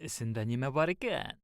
Эсендә нимә бар икән?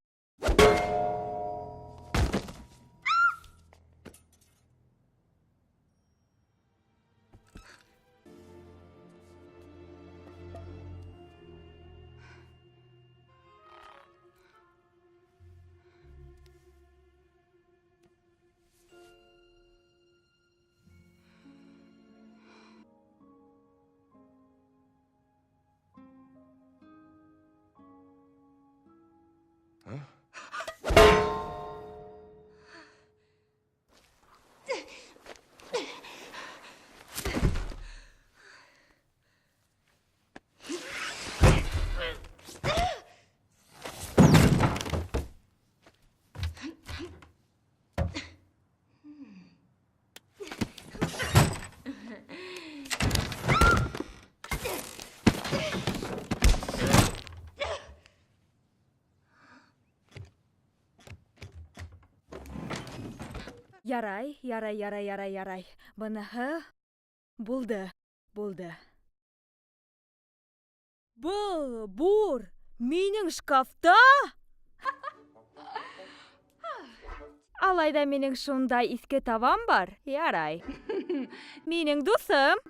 Ярай, ярай, ярай, ярай, ярай. Быныһы булды, булды. Был бур минең шкафта? Алай да минең шундай иҫке табам бар. Ярай. Минең дуҫым.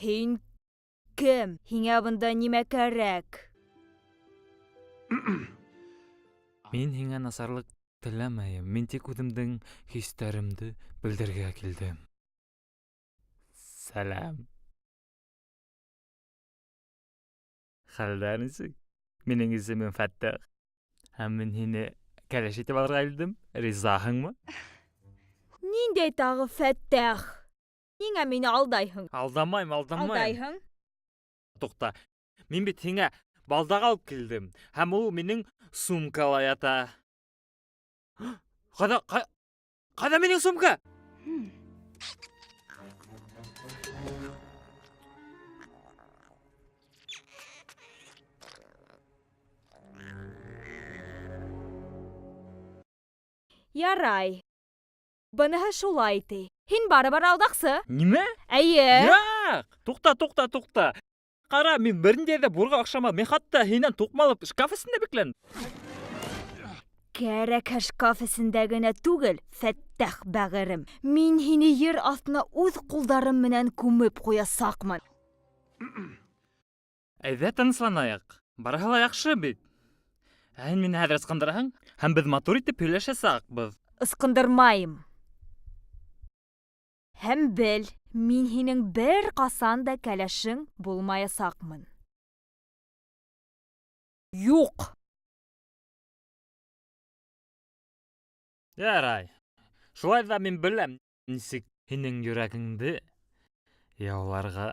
Һин кем? Һиңә бында нимә кәрәк? Мин һиңә насарлыҡ теләмәйем. Мин тик үҙемдең хистәремде белдерергә килдем. Сәләм. Хәлдәр нисек? Минең исемем Фәттах. Һәм мин һине кәләш итеп алырға килдем. Ризаһыңмы? Ниндәй тағы Фәттах? Ниңә мине алдайһың? Алдамайым, алдамайым. Алдайһың? Туҡта. Мин бит һиңә балдаҡ алып килдем. Һәм ул минең сумкала ята. Ҡайҙа, ҡайҙа минең сумка? Ярай. Быныһы шулай ти. Һин барыбер алдаҡсы. Нимә? Эйе. Юҡ! Туҡта, туҡта, туҡта. Ҡара, мин бер ниндәй ҙә бурға оҡшаманым. Мин хатта һинән туҡмалып шкаф эсендә бикләндем. Кәрәкһә шкаф эсендә генә түгел, Фәттах бәғерем. Мин һине ер аҫтына үҙ ҡулдарым менән күмеп ҡуясаҡмын. Әйҙә тынысланайыҡ. Барыһы ла яҡшы бит. Ә һин мине хәҙер ысҡындыраһың, һәм беҙ матур итеп һөйләшәсәкбеҙ. Ысҡындырмайым. Һәм бел, мин һинең бер ҡасан да кәләшең булмаясаҡмын. Юҡ! Ярай. Шулай ҙа мин беләм, нисек һинең йөрәгеңде яуларға.